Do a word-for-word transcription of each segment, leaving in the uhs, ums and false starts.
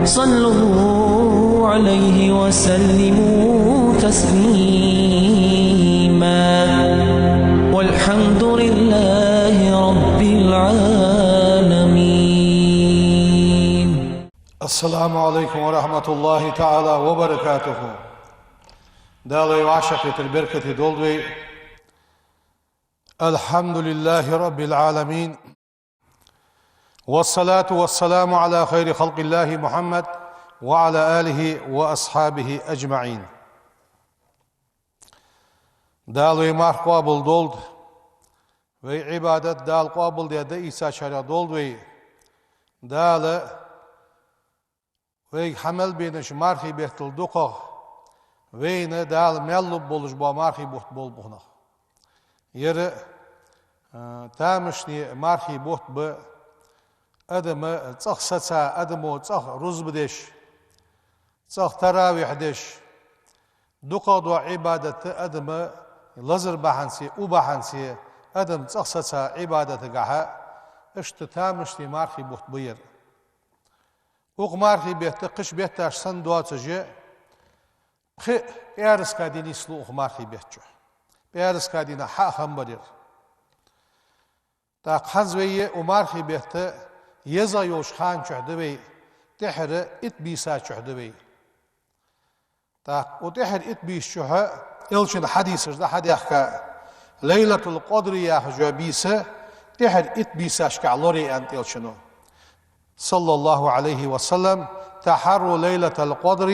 صلوا عليه وسلموا تسليما. والحمد لله رب العالمين. السلام عليكم ورحمة الله تعالى وبركاته. Дала вай вӀашагӀкхетар беркате долда вай. الحمد لله رب العالمين. والصلاة والسلام على خير خلق الله محمد وعلى آله وأصحابه أجمعين. Дала вай марха къоабал долда, вай Ӏибадат Дала къоабал даь дӀаийцачарех долда вай. Дала вайга хьа мел бенача мархий беттал дукхагӀа вайна Дала мел лургболаш бола мархий бутт болба укх нах. Ер, а, тамашийна мархий бутт ба, адам цӀагӀа сеца, адамо цӀагӀа рузба деш, цӀагӀа таравихь деш, дукхагӀдола Ӏибадат адам лазар бахьанца, у бахьанца, адам цӀагӀа сеца Ӏибадатагахьа, иштта тамашийна мархий бутт ба ер. Укх мархий бетта кхыча бетташца санна доацаш, пхи пӀаьраска ди нийслу укх мархий бетта чу. ПӀаьраска дийнахьа хӀама бар ер. ТӀаккха хӀанз вай укх мархий бетта езагӀа йолча хана чухь да вай, тӀехьара итт бийса чухь да вай. ТӀаккха укх тӀехьара итт бийса чухь Элчан хьадисаш да хьадаьхка, Лайлатул-Къадр яхаш йола бийса тӀехьара итт бийсашкахь лорае аьннад Элчано, صلى الله عليه وسلم: تحروا ليلة القدر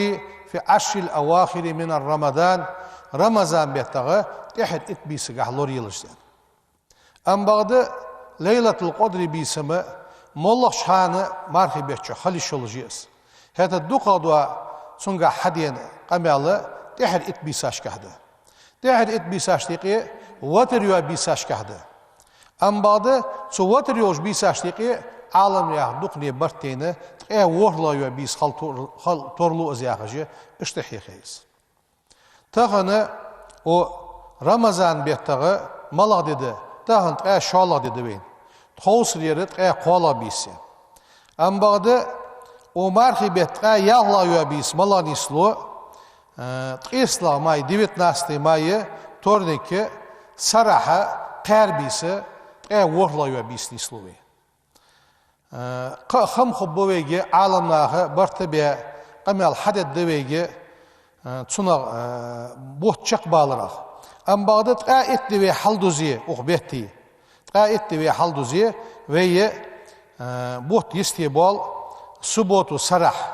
في العشر الأواخر من رمضان. Рамазан беттагӀа тӀехьара итт бийсагахь лораелаш, аьнна. Амма бакъда Лайлатул-Къадр бийса ма моллагӀча хана мархий бетта чу хила йиш йолаш я из. ХӀаьта дукхагӀдола цунгахь хьадена къамаьл тӀехьара итт бийсашкахь да. ТӀехьара итт бийсашта юкъе ватар йола бийсашкахь да. Амма бакъда цу ватар йолча бийсашта юкъе Ӏаламнаьха дукхане барт тайна ткъаь ворхӀлагӀа йола бийса хила тор-, хила торлу из яхаш, иштта хьехай из. Тахан укх Рамазан беттагӀа малагӀа ди да? Тахан ткъаь шоллагӀа ди да вайна. Тховсара ер ткъаь кхоалагӀа бийса я. Амма бакъда укх мархий бетта ткъаь ялхлагӀа йола бийса малагӀа нийслу? Э, ткъестлагӀа май, девятнадцатый май, вторник, сарахьа кхаьра бийса ткъаь ворхӀлагӀа йола бийса нийслу вай. Э, кхы а хӀама хургба вайга, Ӏаламнаха барт баь, къамаьл хьадергда вайга, э, цунах, э, бутт чакхбаларах. Амма бакъда ткъаь итт ди вай хьалдузе укх бетта. Ткъаь итт ди вай хьалдузе, вай, э, бутт йисте боал субботу сарахьа,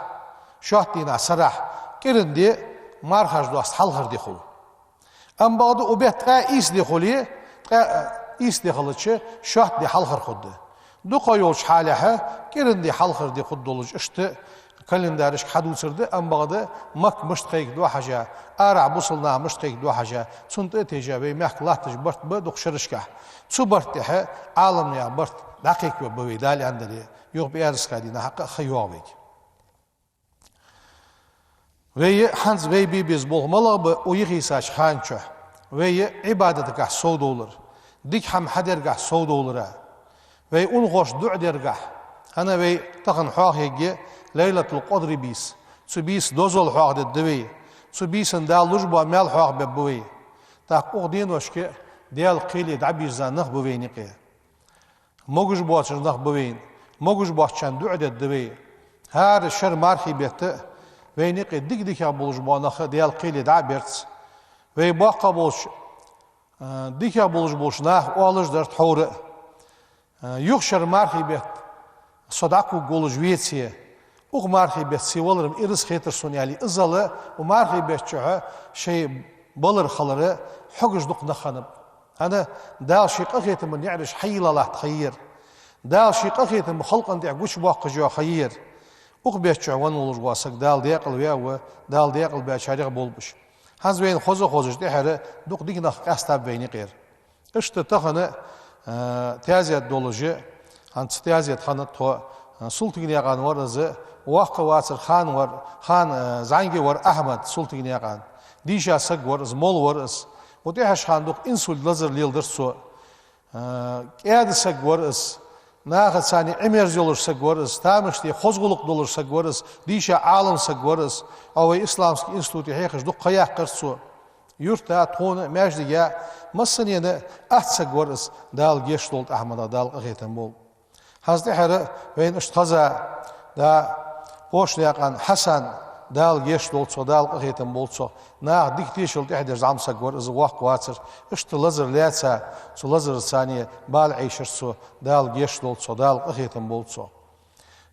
шоатта дийнахьа сарахьа, кӀиранди мархаш доаста хьалхара ди хул. Амма бакъда укх бетта ткъаь ийс ди хуле, ткъаь ийс ди хилча, шоатта ди хьалхара хургда. ДукхагӀа йолча хьалехьа кӀиранди хьалхара ди хургдолаш иштта календарашка хьадувцар да, амма бакъда Макка мишта кхайкаду хьажа, арахьа бусалба нах мишта кхайкаду хьажа, цунна тӀа а тевжа вай мехка латташ барт ба дукха шерашкахь. Цу барта тӀехьа Ӏаламнаьха барт дӀакхайкавергба вай, Дала аьнна дале, юха пӀаьраска дийнахьа кхы а ха йоагӀа вайга. Вай хӀанз вай бе беза болх малагӀа ба укх йисача хана чухь? Вай Ӏибадатагахь совдовлар, дика хӀама хьадергахь совдовлар, вай унахошта дуӀа дергахь. ХӀана, вай тахан хьоахаергья Лайлатул-Къадр бийса. Цу бийсан дозал хьоахадергда вай. Цу бийсан Дала луш бола маьл хьоахабергба вай. ТӀаккха укх деношка Даьла кхеле дӀабирза нах ба вайна юкъе. Могаш боацаш нах ба вайна, могаш боацачарна дуӀа дергда вай. ХӀара шера мархий бетта вайна юкъе дика-дикагӀа болаш бола нах Даьла кхеле дӀа а берца, вай боккхагӀа болча, а, дикагӀа болаш болча наха оалаш дар тхьовра а: а, юха шера мархий бетта со дӀакхувргволаш веце, укх мархий бетта се валар-м ираз хетар сона, аьле, иззал укх мархий бетта чухь шоай балар-халар хьогаш дукха нах хиннаб. ХӀана, Дала ший къахетама наӀараш хьайийлла латта ха я ер. Дала ший къахетам халкъа тӀа гучабоаккхаш йола ха я ер. Укх бетта чухь венна волаш вола саг Дала даькъала ваь ва, Дала даькъала баьчарех болба уж. ХӀанз вайна хоза а хозаш тӀехьара дукха дика нах къаьстаб вайна юкъера. Иштта тахан, а, таьзет долаш, хӀанз таьзет хиннад тхо, а, Султыгнаькъан вар из, воккха вацар, хана вар, хана, а, зӀамига вар Ахьмад Султыгнаькъан. Дийша саг вар из, молла вар из. Укх тӀехьарча хана дукха инсульт лазар леладир цо. А, кӀаьда саг вар из, Нахаца цхьана Ӏимерза йолаш саг вар из, тамашийна хоза гӀулакх долаш саг вар из, дийша Ӏалам саг вар из. Ӏа вай исламски институте хьехаш дукха ха яьккхар цо. Юрта, тхона, маьждига, массанена атта саг вар из, Дала гешт долда Ахьмадах, Дала къахетам болба. ХӀанз тӀехьара вайна иштта хеза, да, Пошнаькъан Хьасан, Дала гешт долда цох, Дала къахетам болба цох. Наха дика тешал тӀехьа деш зӀамсаг вар из, воккха вацар. Иштта лазар лаьца, цу лазарца цхьана бала Ӏийшар цо, Дала гешт долда цох, Дала къахетам болба цох.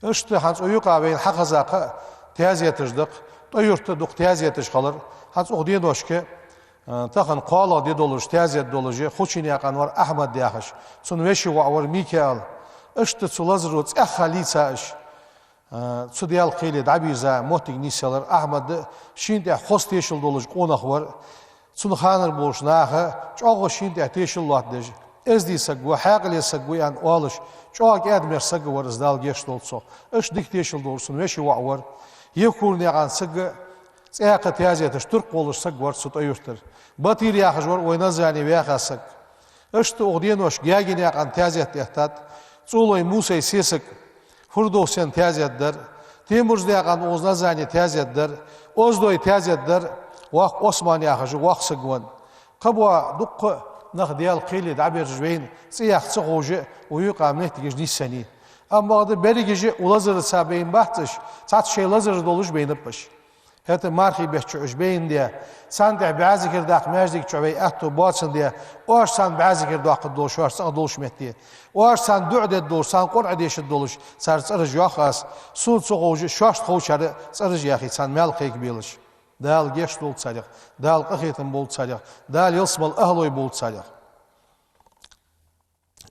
Иштта хӀанз укх юкъа вайна хьахеза кхы а таьзеташ да-кх, ТӀой-Юрта дукха таьзеташ хилар. ХӀанз укх деношка, а, тахан кхоалагӀа ди долаш, таьзет долаш я, Хучинаькъан вар Ахьмад яхаш, цун веший воӀ вар Микаил. Иштта цу лазаро цӀаьхха лийца уж, а, цу Даьла кхеле дӀабийрза моттиг нийсъелар. Ахьмад шийна тӀехь хоза тешал долаш къонах вар. Цун ханара болча наха чӀоагӀа шийна тӀехь тешал лоаттадеш, эздий саг ва, хьаькъале саг ва аьнна оалаш, чӀоагӀа кӀаьда-мерза саг вар из, Дала гешт долда цох. Иштта дика тешал долаш цун веший воӀ вар. Евкурнаькъан саг, цӀаькха таьзеташ туркх волаш саг вар цу ТӀой-Юртара. Батир яхаш вар вай Назране ваьха саг. Иштта укх деношка Гаьгенаькъан таьзет эттад, ЦӀулой Мусай сесаг, Фурдовсен таьзет дар, Темурзанаькъан укхаза Назране таьзет дар, Оздой таьзет дар, воккха Осман яхаш воккха саг вар. Кхыбола дуккха нах Даьла кхеле дӀаберзаш вайна цӀи яккха ца ховш а, укх юкъа моттигаш нийсъеннай. Амма бакъда берригаш а укх лазарца бейна бац уж, цхьацца шоай лазараш долаш байнаб уж. ХӀаьта мархий бетта чу уж бейна де, царна тӀехь бӀаь зикар даккха маьждига чу вай аьттув боацандаь, оаш царна бӀаь зикар доаккхаргдолаш, шоашта цӀагӀа долча метте, оаш царна дуӀа дергдолаш, царна Къуръан дешаргдолаш, цар цӀераш йоах аз, сона ца ховш а, шоашта ховчар а цӀераш яхе, царна маьл кхайкабелаш. Дала гешт долда царех, Дала къахетам болба царех, Дала ялсмала ахӀлой болба царех.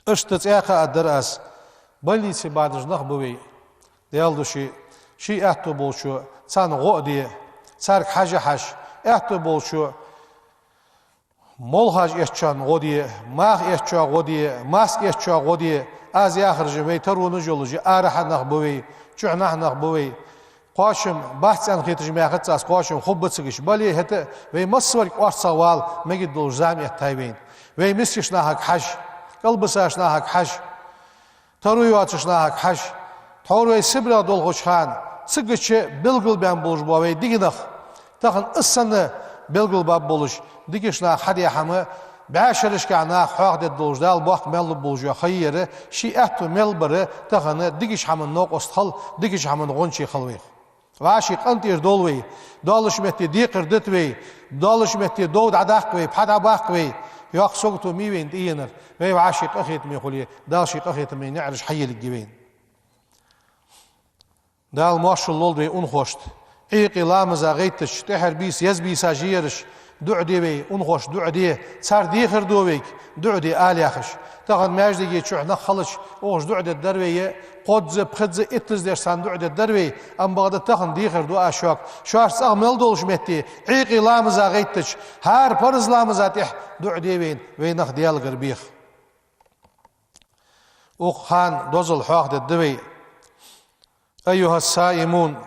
Иштта цӀаькха а дар аз. Больнице бадаш нах ба вай. Даьла духьа, ший аьттув болчо царна гӀо а де, царга хьажа а хьажа, аьттув болчо молхаш эцачоа гӀо де, маха эцачоа гӀо де, маска эцачоа гӀо де. Аз яхараш вай таронаш йолаш, арахьа нах ба вай, чухьнахьа нах ба вай. Кхоачам бац аьнна хеташ ма хиннад аз, кхоачам хургба цига, бале а, хӀаьта а вай массаварг орцагӀвала мегаргдолаш зама эттай вайна. Вай мискача нахага хьажа, кӀалбисача нахага хьажа, таро йоацача нахага хьажа. Тхьовра вай Сибрех долхача хана, цигача белгалбаьнна болаш бола вай дика нах, тахан из санна белгалбаьнна болаш, дикача наха хьадаь хӀама бӀаь шерашкахьа наха хьоахадергдолаш, Дала боккха маьл лургболаш йола ха я ер, ший аьттув мел бар тахан дикача хӀаман новкъост хила, дикача хӀаман гӀончий хила вайх. ВӀаший къинтӀера довла вай, доаллача метте декхар дита вай, доаллача метте дов дӀадаккха вай, пхьа дӀабаккха вай, йоккха сагото ма йий вайна тӀаеннар, вай вӀаший къахетаме хуле, Дала ший къахетамий наӀараш хьайийларгья вайна. Дала моаршал лолда вай унахошта. Ӏуйкъе ламаза гӀайттача, тӀехьара бийса, еза бийса жияраш, дуӀа де вай, унахошта дуӀа де, цар дехар ду вайга, дуӀа де ала яхаш. Тахан маьждиге чухь нах хилча, укхаза дуӀа дергдар вай, кхозза, пхезза, иттаза деш царна дуӀа дергдар вай, амма бакъда тахан дехар ду аз шуга, шоашта цӀагӀа мел долча метте, Ӏуйкъе ламаза гӀайттача, хӀара парз ламаза тӀехьа дуӀа де вайна, вай нах Даьлагара беха. Укх хана дозал хьоахадергда вай. أيها الصائمون,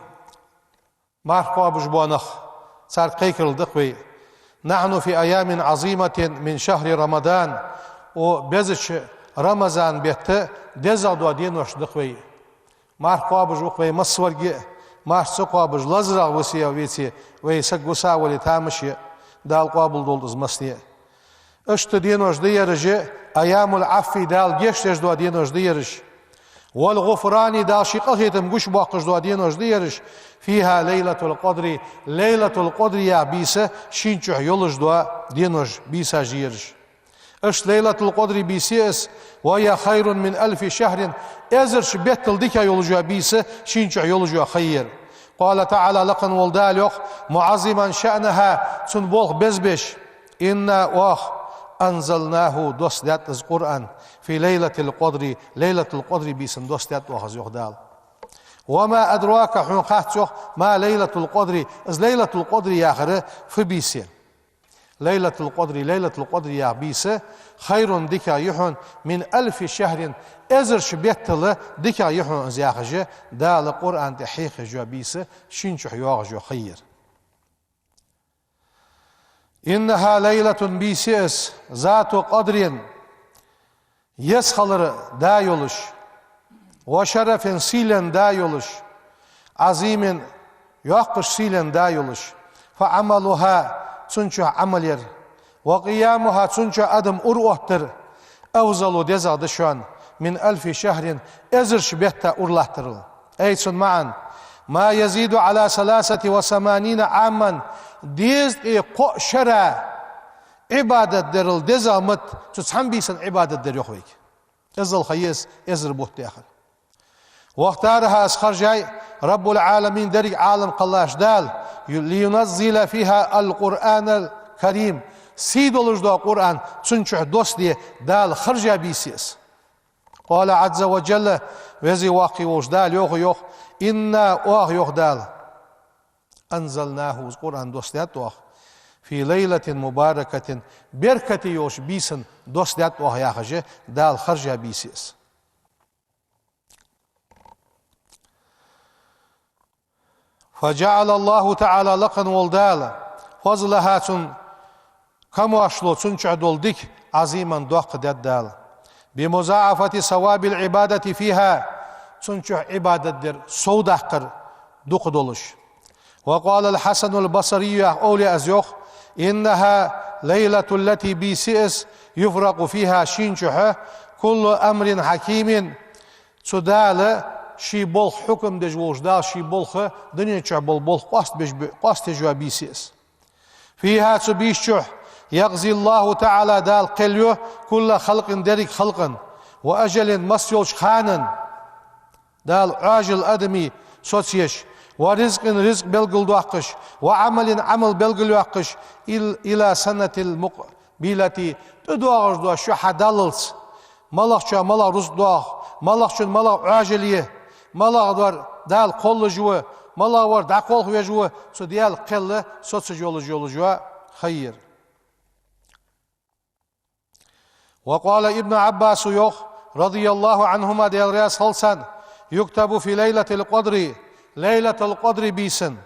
марха кхоабаш бола нах, царга кхайкарал да-кх вай. نحن في أيام عظيمة من شهر رمضان. Укх безача Рамазан бетта дезагӀа дола денош да-кх вай. Марха кхоабаш ва-кх вай массаварг а, марха ца кхоабаш лазарагӀа висе а веце, вай саг виса а вале тамаш я, Дала къоабал долда из массане а. Иштта денош да ераш, أيام العفو, Дала гешт деш дола денош да ераш. والغفران, Дала ший къахетам гучабоаккхаш дола денош да ераш. فيها ليلة القدر, Лайлатул-Къадр яха бийса шийна чухь йолаш дола денош, бийсаш да ераш. Иштта Лайлатул-Къадр бийса я из, وهي خير من ألف شهر, эзарча беттал дикагӀа йолаш йола бийса шийна чухь йолаш йола ха я ер. قال تعالى, лакха вола Дала йоах, معظما شأنها, цун болх безабеш: إنا, оаха, أنزلناه, доссадаьд из Къуръан, في ليلة القدر, Лайлатул-Къадр бийсан доссадаьд оаха из, йоах Дала. وما أدراك, хьона хац, йоах, ما ليلة القدر, из Лайлатул-Къадр яхар фу бийса я. Лайлатул-Къадр, Лайлатул-Къадр яха бийса خير, дикагӀа я хьона, من ألف شهر, эзарча беттал дикагӀа я хьона из, яхаш, Дала Къуръан тӀа хьехаш йола бийса шийна чухь йоагӀаш йола ха я ер. إنها ليلة, бийса я из, ذات قدر, еза хилара да йолаш, وشرف сийлен да йолаш, عظيم йоккхаш сийлен да йолаш, فعملها цун чу Ӏамал яр, وقيامها цун чу адам ура оттар, أفضل дезагӀа да шоана, من ألف شهر эзарча бетта ура латтарал. أي цун маӀан, ما يزيد على ثلاثة وثمانين عاما дезткъеи кхоъ шера Ӏибадат дарал дезагӀа ма да цу цхьан бийсан Ӏибадат дар, йоах вайга. Эзал ха я из, эзар бутт яхар. واختارها из харжай رب العالمين деррига Ӏалам кхеллача Дала, لينزل فيها القرآن الكريم сий долаш дола Къуръан цун чу доссаде Дала харжа бийса я из. قال عز وجل веза-воккха волча Дала йоах, йоах: إنا оаха, йоах Дала, أنزلناه из Къуръан доссадаьд оаха, في ليلة مباركة беркате йолча бийсан доссадаьд оаха, яхаш, Дала харжа бийса я из. فجعل الله تعالى лакха вола Дала فضلها цун камоаршло, цун чу дола дика عظيما доккха даьд Дала, بمضاعفة ثواب العبادة فيها цун чу Ӏибадат дар совдаккхар дукха долаш. وقال الحسن البصري яха овлияс йоах: إنها ليلة التي бийса я из يفرق فيها шийна чу كل أمر حكيم цу Дала ший болх хьукам деш волча Дала ший болх, дунен чу бола болх къоастабеш бе-, къоастаеш йола бийса я из. فيها цу бийсан чу يقضي الله تعالى Дала кхел ю كل خلق деррига халкъа, وأجل масса йолча ханан Дала Ӏоажал адамий соцаеш, ورزق ризкъ белгалдоаккхаш, وعمل Ӏамал белгалйоаккхаш, إل-, إلى السنة المقبلة тӀадоагӀаш дола шу хьадаллалца, малагӀчоа малагӀа рузкъ доагӀа, малагӀчун малагӀа Ӏоажал я, малагӀа вар Дала кхоллаш ва, малагӀа вар дӀакхалхавеш ва, цу Даьла кхел соцаш йолаш йола ха я ер. وقال ابن عباس йоах, رضي الله عنهما Даьла раьза хилва царна: يكتب في ليلة القدر ليلة القدر бийсан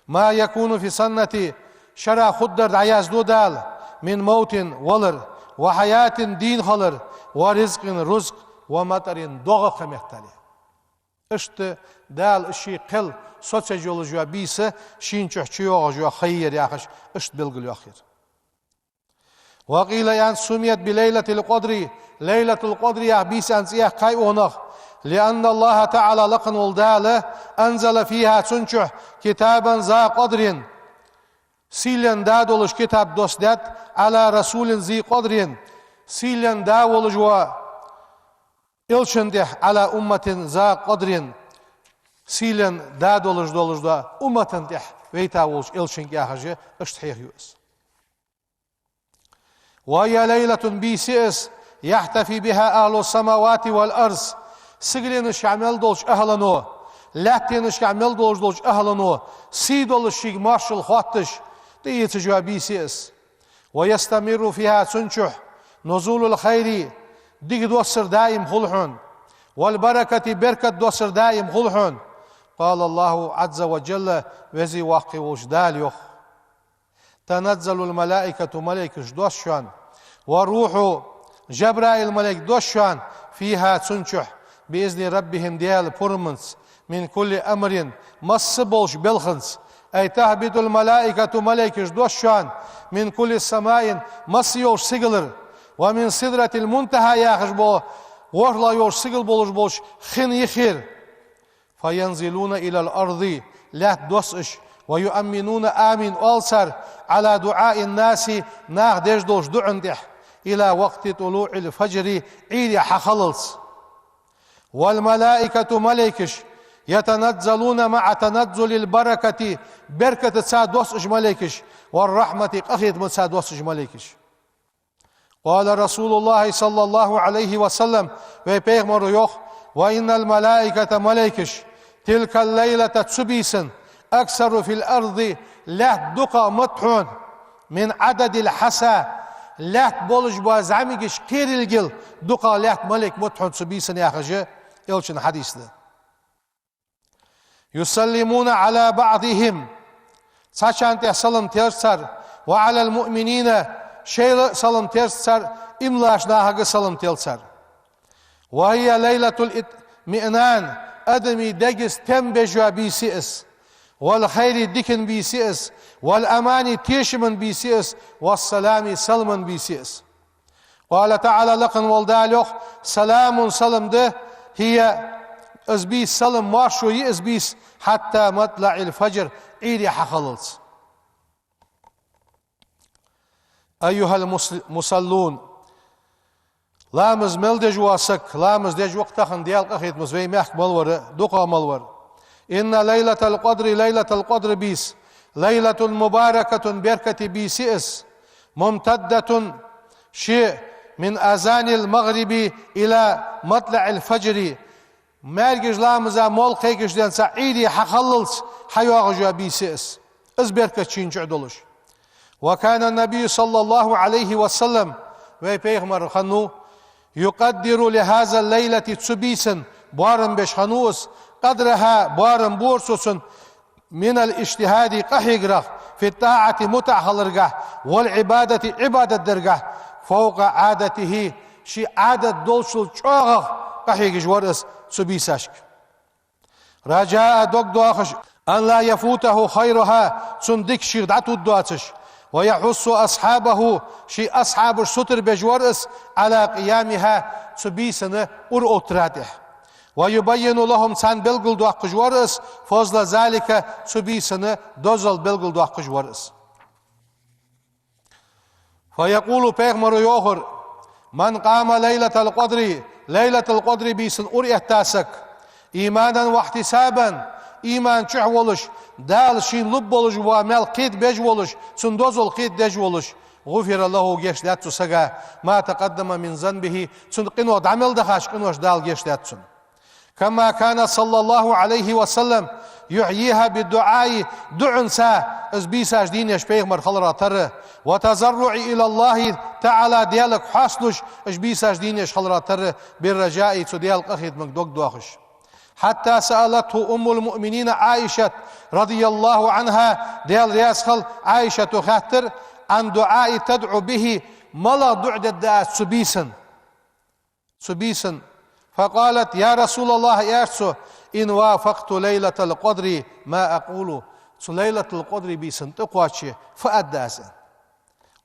ما يكون في السنة шера хургдар дӀаяздо Дала, من موت валар, وحياة дийна хилар, ورزق рузкъ, ومطر догӀа кхы меттел. Иштта Дала ший кхел соцаш йолаш йола бийса шийна чу чуйоагӀаш йола ха я ер, яхаш, иштта белгалйоах ер. وقيل аьннад: سميت بليلة القدر ليلة القدر яха бийсан цӀи яьккхай укхунах, لأن الله تعالى лакха вола Дала أنزل فيها цун чу كتابا ذا قدر сийлен да долаш китаб доссадаьд, على رسول ذي قدر сийлен да волаш вола элчан тӀа, على أمة ذا قدر сийлен да долаш долаш дола умматан тӀа вайта волча элчанга, яхаш, иштта хьоахаю из. وهي ليلة бийса я из يحتفي بها أهل السماوات والأرض сигаленашка мел долча ахӀлано, лаьттанашка мел долаш долча ахӀлано сий долаш шийга моаршал хоатташ тӀаийцаш йола бийса я из. ويستمر فيها цун чу نزول الخير дика доссар даим хул хьона, والبركة беркат доссар даим хул хьона. قال الله عز وجل веза-воккха волча Дала йоах: تنزل الملائكة малайкаш доссаду шоана, والروح Жабраил малайк доссаду шоана, فيها цун чу بإذن ربهم Даьла пурамца, من كل أمر масса болча белханца, أي تهبط الملائكة малайкаш доссаду шоана, من كل سماء масса йолча сигалара, ومن سدرة المنتهى яхаш бола ворхӀлагӀа йолча сигала болаш болча хин юхера. فينزلون إلى الأرض лаьтта доссаду уж, ويؤمنون آمين оал цар, على دعاء الناس наха деш долча дуӀан тӀа, إلى وقت طلوع الفجر Ӏуйре хьахиллалца. والملائكة малайкаш يتنزلون مع تنزل البركة беркатаца доссаду уж малайкаш, والرحمة къахетамаца доссаду уж малайкаш. قال رسول الله صلى الله عليه وسلم вай пайхамара йоах: وإن الملائكة малайкаш تلك الليلة цу бийсан أكثر في الأرض лаьтта дукхагӀа ма да хьона من عدد الحصى лаьтта болаш бола зӀамигаш кхерилгел дукхагӀа лаьтта малайк ма да хьона цу бийсан, яхаш, элчан хьадис да. يسلمون على بعضهم цхьачарна тӀа салам тел цар, وعلى المؤمنين шоайла салам тел цар, иман долча нахага салам тел цар. وهي ليلة الإت- مئنان, адамий дегаза тем беш йола бийса я из. والخير, дикан бийса я из. والأمان, тешаман бийса я из. والسلام, саламан бийса я из. قال تعالى, лакха вола Дала йоах: سلام, салам да, هي, из бийса, салам, маршо я из бийса, حتى مطلع الفجر, Ӏуйре хьахиллалца. أيها المصل-, المصلون, ламаз мел деш вола саг, ламаз деш ва-кх тахан, Даьла къахетамца вай мехка мел вар, дукхагӀа мел вар. إن ليلة القدر, Лайлатул-Къадр бийса, ليلة مباركة, беркате бийса я из, ممتدة, ше من أذان المغرب إلى مطلع الفجر, маьркӀажа ламаза молла кхайкача денз Ӏуйре хьахиллалца хьайоагӀаш йола бийса я из. Из беркат шийна чу долаш. وكان النبي صلى الله عليه وسلم, вай пайхамар хиннав, يقدر لهذه الليلة, цу бийсан боарам беш хиннав из, قدرها, боарам бора цо цун, من الاجتهاد, къахьегарах, في الطاعة, мутӀахьа хиларгахьа, والعبادة, Ӏибадат даргахьа, فوق عادته, ший Ӏадат долчул чӀоагӀагӀа къахьегаш вар из цу бийсашка. رجاء, дог доахаш, أن لا يفوته خيرها, цун дика шийх дӀатувргдоацаш, ويحث أصحابه, ший асхьабаш сутара беш вар из, على قيامها, цу бийсан ура оттара тӀехьа. ويبين لهم, царна белгалдоаккхаш вар из, فضل ذلك, цу бийсан дозал белгалдоаккхаш вар из. فيقول, пайхамаро йоахар: من قام ليلة القدر, Лайлатул-Къадр бийсан ура этта саг, إيمانا واحتسابا, иман чу волаш, Дала шийна лургболаш бола маьл кхетабеш волаш, цун дозал кхетадеш волаш, غفر له, гешт даьд цу сага, ما تقدم من ذنبه, цун къинош дӀа мел дахача къиношта Дала гешт даьд цунна. كما كان صلى الله عليه وسلم يحييها بالدعاء, дуӀанца из бийсаш дийнадеш пайхамар хиларах тара, والتضرع إلى الله تعالى, Даьлага хьоасталуш, из бийсаш дийнадеш хиларах тара, بالرجاء, цу Даьла къахетамга дог доахаш. حتى سألته أم المؤمنين عائشة رضي الله عنها, Даьла раьза хилва, Ӏайшата хаьттар: عن دعاء تدعو به, малагӀа дуӀа дергда аз цу бийсан? Цу бийсан. فقالت: يا رسول الله, аьлар цо, إن وافقت ليلة القدر ما أقول, цу Лайлатул-Къадр бийсан тӀакхоаче, фу аргда аз?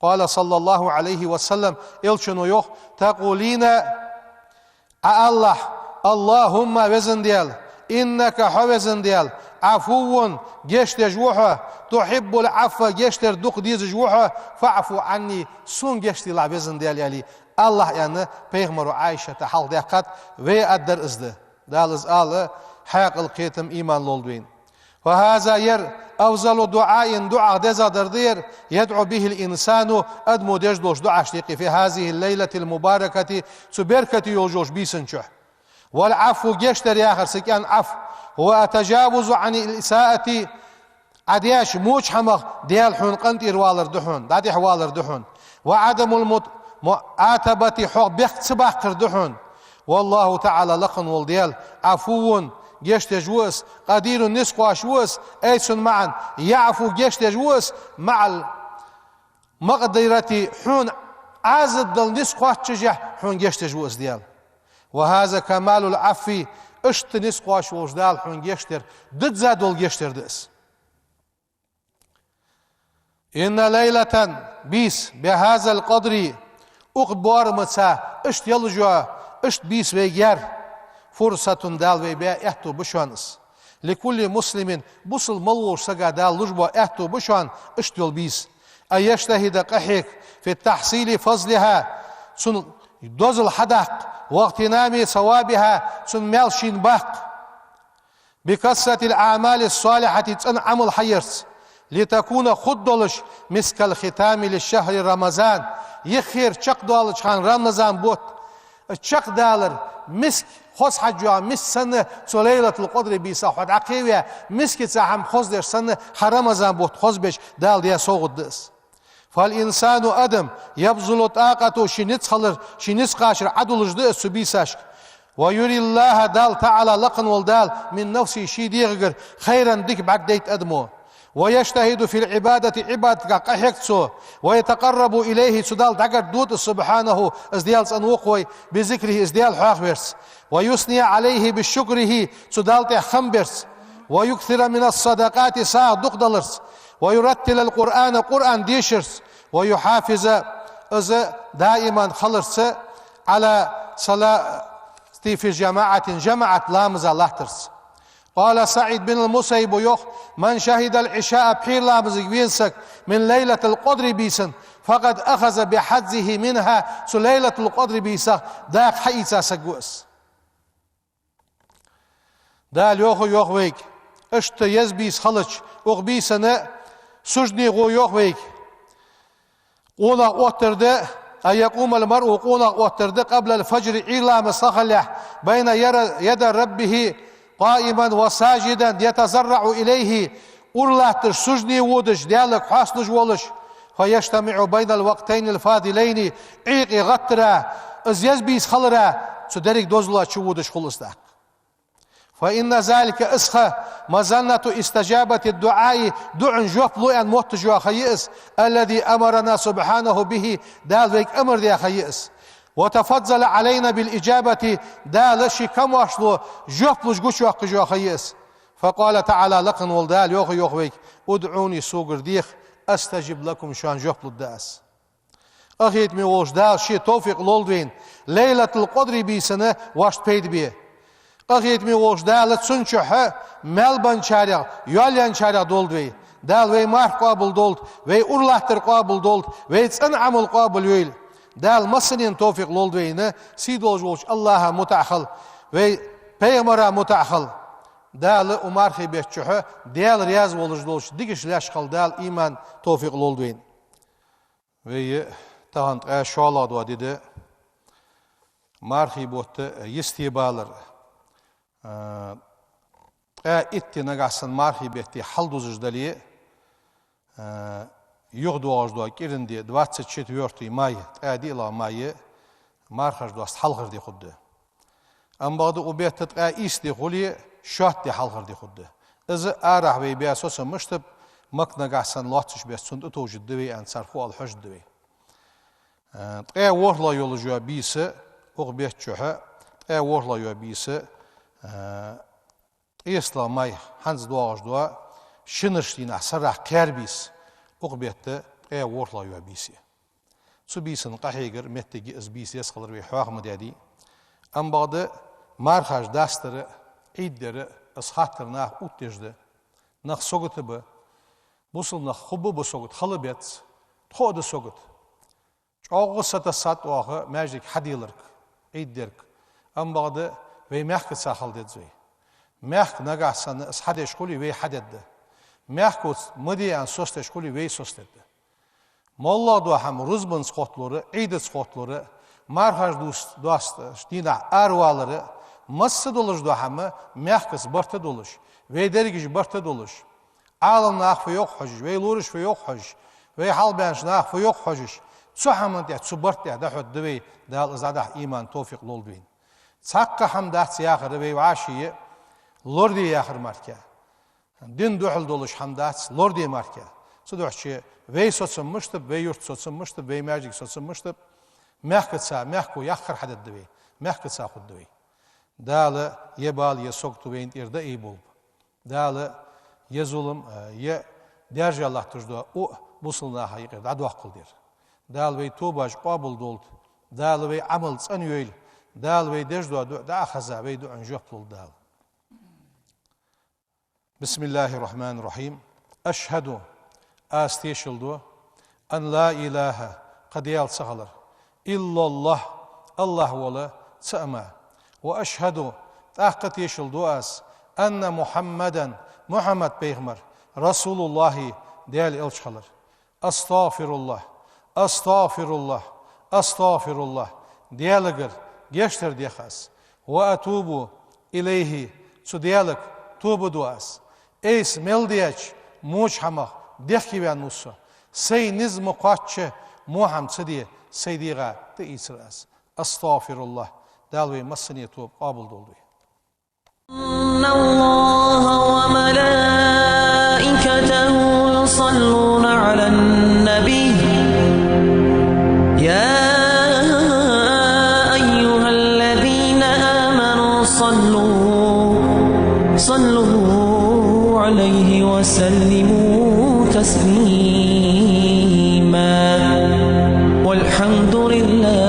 قال صلى الله عليه وسلم, Элчано йоах: تقولين, Ӏа алалахь: اللهم, Веза Даьла, إنك, хьо, Веза Даьла, عفو, гешт деш ва хьо, تحب العفو, гешт дар дукха дезаш ва хьо, فاعف عني, сона гешт делахь, Веза Даьла, аьле, алалахь, аьнна, пайхамаро Ӏайшата хьалхадаьккхад, вай аргдар из да. Дала из ала хьаькъал, кхетам, иман лолда вайна. فهذا, ер, أفضل دعاء, дуӀах дезагӀдар да ер, يدعو به الإنسان, адамо деш долча дуӀашта юкъе, في هذه الليلة المباركة, цу беркате йолаш йолча бийсан чу. والعفو, гешт дар яхар, са кӀен Ӏафу, هو التجاوز عن الإساءة, Ӏа деча воча хӀамах Даьла хьона къинтӀера валар да хьона, дӀатӀехвалар да хьона. وعدم المت-, المعاتبة, хьох бехк ца баккхар да хьона. والله تعالى, лакха вола Даьла, عفو, гешт деш ва из, قدير, низ кхоачаш ва из, أي, цун маӀан, يعفو, гешт деш ва из, مع المقدرة, хьона Ӏазап дала низ кхоачашехь, хьона гешт деш ва из Даьла. وهذا كمال العفو, иштта низ кхоачаш волча Дала хьона гешт дар, дизза дола гешт дар да из. إن ليلة, бийса, بهذا القدر, укх боарамца, иштта йолаш йола, иштта бийса вайга яр, فرصة, Дала вайга баь аьттув ба шоана из. لكل مسلم, бусалба мел волча сага Дала луш бола аьттув ба шоана иштта йола бийса. أن يجتهد, къахьега, في تحصيل فضلها, цун дозал хьадаккха, واغتنام ثوابها, цун маьл шийна баккха. بكثرة الأعمال الصالحة, цӀена Ӏамал хьаярца, لتكون, хургдолаш, مسك الختام لشهر رمضان, юххера чакхдоалача хана Рамазан бутт чакхдалар, миск, хоза хьаж йола миск санна, цу Лайлатул-Къадр бийсах хьо дӀакхеваь, мискаца хӀама хоза деш санна, хьа Рамазан бутт хоза беш, Дала даь совгӀат да из. فالإنسان, адам, يبذل طاقته, ший низ хилар, ший низ кхачар Ӏадулаш да из цу бийсашка. ويري الله, Дала تعالى, лакха вола Дала, من نفسه, ший дегӀагара, خيرا, дика бӀаргадайт адамо. ويجتهد في العبادة, Ӏибадатагахь къахьег цо, ويتقرب إليه, цу Далла дӀагарга дод из, سبحانه, из Даьла цӀена ва-кх вай, بذكره, из Даьла хьоахаварца, ويثني عليه بشكره, цу Далла тӀа хам барца, ويكثر من الصدقات, сагӀа дукха даларца, ويرتل القرآن, Къуръан дешарца, ويحافظ, из даиман хиларца, على الصلاة في الجماعة, жамаӀат ламаза латтарца. قال سعيد بن المسيب, йоах: من شهد العشاء, пхьера ламазага вена саг, من ليلة القدر, бийсан, فقد أخذ بحظه منها, цу ليلة القدر бийсах дакъа хьаийца саг ва из. Дала йоах, йоах вайга, иштта еза бийса хилча, укх бийсана суждане гӀо, йоах вайга. Къонах оттар да, أن يقوم المرء, къонах оттар да, قبل الفجر, Ӏуйра ламаз ца хилалехь, بين ير-, يدي ربه قائما وساجدا يتضرع إليه, ура латташ, суждане водаш, Даьлага хьоасталуш волаш, فيجتمع بين الوقتين الفاضلين, Ӏуйра гӀаттара, из еза бийса хилара, цу деррига дозала чу водаш хул из тӀаккха. فإن ذلك, из ха, مظنة استجابة الدعاء, дуӀан жоп лу аьнна мотташ йола ха я из, الذي أمرنا سبحانه به, Дала вайга амар даь ха я из. وتفضل علينا بالإجابة, Дала ший камаьршал жоп луш гучайоаккхаш йола ха я из. فقال تعالى, лакха вола Дала йоах, йоах вайга: ادعوني, согара деха, أستجب لكم, шоана жоп лургда аз. Къахетаме волча Дала ше товфикъ лолда вайна, ليلة القدر бийсана вайна пайда бе. Къахетаме волча Дала цун чухь маьл баьнначарех, йоал яьнначарех долда вай. Дала вай марха къоабал долда, вай ура латтар къоабал долда, вай цӀена Ӏамал къоабал йойла. Дала массанена товфикъ лолда вайна, сий долаш волча АллахӀа мутӀахьа хила, вай пайхамара мутӀахьа хила. Дала укх мархий бетта чухь Даьла раьза волаш долча дикача лаьшта хила Дала иман, товфикъ лолда вайна. Вай тахан ткъаь шоллагӀа ди да, мархий бутт йисте балар. А, ткъаь итт ди нагахьа санна мархий бетта хьалдузаш дале, а, юхадоагӀаш дола кӀиранди, двадцать четвёртый май, ткъаь диълагӀа май, мархаш доаста хьалхара ди хургда. Амма бакъда укх бетта ткъаь ийс ди хуле, шоатта ди хьалхара ди хургда. Из арахьа вай баь соцам мишта ба, Макка нагахьа санна лоацаш беса цунна тӀатовжаргда вай аьнна, цар фу оал хьожаргда вай. Э, ткъаь ворхӀлагӀа йолаш йола бийса, укх бетта чухь, ткъаь ворхӀлагӀа йола бийса, э, ткъестлагӀа май, хӀанз доагӀаш дола, шинарча дийнахьа сарахьа кхаь бийса, укх бетта ткъаь ворхӀлагӀа йола бийса я. Цу бийсан къахьегар, моттиг я из бийса еза хилар вай хьоаха ма даьдий. Амма бакъда мархаш дастара, Ӏид дара, из хаттар наха оттадеш да. Нах сагота ба. Бусалба нах хургба ба сагота, хала беза, тхо а да сагота. ЧӀоагӀа сатассад оаха маьждиг хьаделарга, Ӏид дерг. Амма бакъда вай мехкаца хила деза вай. Мехка нагахьа санна из хьадеш хуле, вай хьадергда. Мехкаца ма де аьнна соцадеш хуле, вай соцадергда. МоллагӀа дола хӀама рузбанца хотталура, Ӏидаца хотталура, мархаш дус-, доастача дийнахьа аравалара, масса долаш дола хӀама мехкаца барт а долаш, вай дерригаш барт а долаш, Ӏалам наха фу йоах хьожаш, вай лораша фу йоах хьожаш, вай хьалхабаьннача наха фу йоах хьожаш, цу хӀаман тӀа, цу барта тӀа дӀахьоргда вай, Дала из дӀадахьа иман, товфикъ лолда вайна. Цхьаккха хӀама дац яхар вай вӀаший лораде яхар мара. Дина духьал долаш хӀама дац лораде мара. Цудухьа вай соцам мишта ба, вай юрта соцам мишта ба, вай маьждига соцам мишта ба, мехкаца, мехко яккхар хьадергда вай, мехкаца хургда вай. Дала е бала, е сагото вайна тӀера дӀаайболба. Дала е зулам, е даьржа латташ дола у бусалба наха юкъера дӀадоаккхалда ер. Дала вай тобаш къоабал долда. Дала вай Ӏамал цӀена йойла. Дала вай деш дола дуӀа дӀа а хеза, вай дуӀан жоп лолда Дала. بسم الله الرحمن الرحيم. أشهد, аз тешал ду, أن لا إله, кхы Даьла ца хилар, إلا الله, АллахӀ вола цаӀ мара. وأشهد, тӀаккха тешал ду аз, أن محمدا, Мухьаммад пайхамар, رسول الله, Даьла элча хилар. أستغفر الله، أستغفر الله، أستغفر الله. Даьлагара гешт дар дех аз. وأتوب إليه, цу Даьлага тоба ду аз. Айса мел даьча воча хӀамах дехке ваьнна ва со. Сай низ ма кхоачча, во хӀама ца де, сай дегӀа тӀаийцар аз. أستغفر الله. Дала вай массане тоба къоабал долда вай. إن الله وملائكته صلوا عليه وسلموا تسليما. والحمد لله.